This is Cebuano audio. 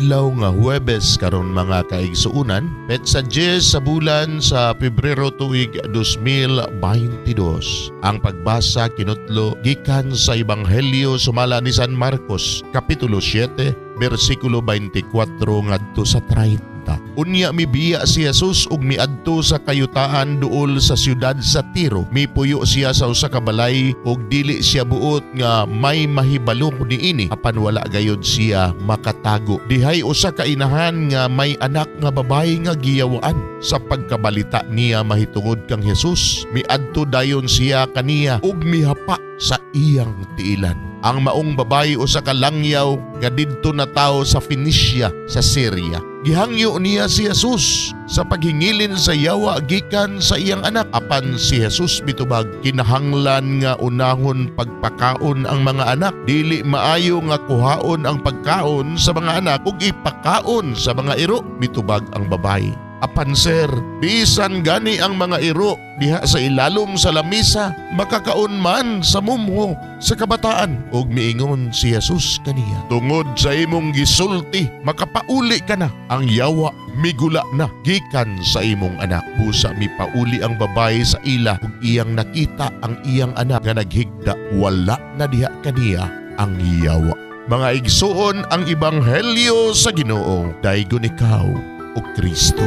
Adlaw nga Huwebes karon, mga kaigsuonan, petsa 10 sa bulan sa Pebrero, tuig 2022. Ang pagbasa kinutlo gikan sa Ebanghelyo sumala ni San Marcos, kapitulo 7, bersikulo 24 ngadto sa 30. Unya mibiya si Jesus ug miadto sa kayutaan duol sa siyudad sa Tiro. Mipuyo siya sa usa ka balay ug dili siya buot nga may mahibalo niini, apan wala gayod siya makatago. Dihay usa ka inahan nga may anak nga babayi nga giyawaan. Sa pagkabalita niya mahitungod kang Jesus, miadto dayon siya kaniya ug mihapa sa iyang tiilan. Ang maong babayi usa ka langyaw nga didto natawo sa Phoenicia sa Syria. Gihangyo niya si Jesus sa paghingilin sa yawa gikan sa iyang anak. Apan si Jesus mitubag, "Kinahanglan nga unahon pagpakaon ang mga anak. Dili maayo nga kuhaon ang pagkaon sa mga anak ug ipakaon sa mga iro." Mitubag ang babayi, "Apan sir, bisan gani ang mga iro diha sa ilalom sa lamisa makakaon man sa mumho sa kabataan." Ug miingon si Jesus kaniya, "Tungod sa imong gisulti, makapauli ka na. Ang yawa migula na gikan sa imong anak." Busa mipauli ang babayi sa ila ug iyang nakita ang iyang anak nga naghigda, wala na diha kaniya ang yawa. Mga igsuon, ang ebanghelyo sa Ginoo. Daygon ikaw, o Kristo.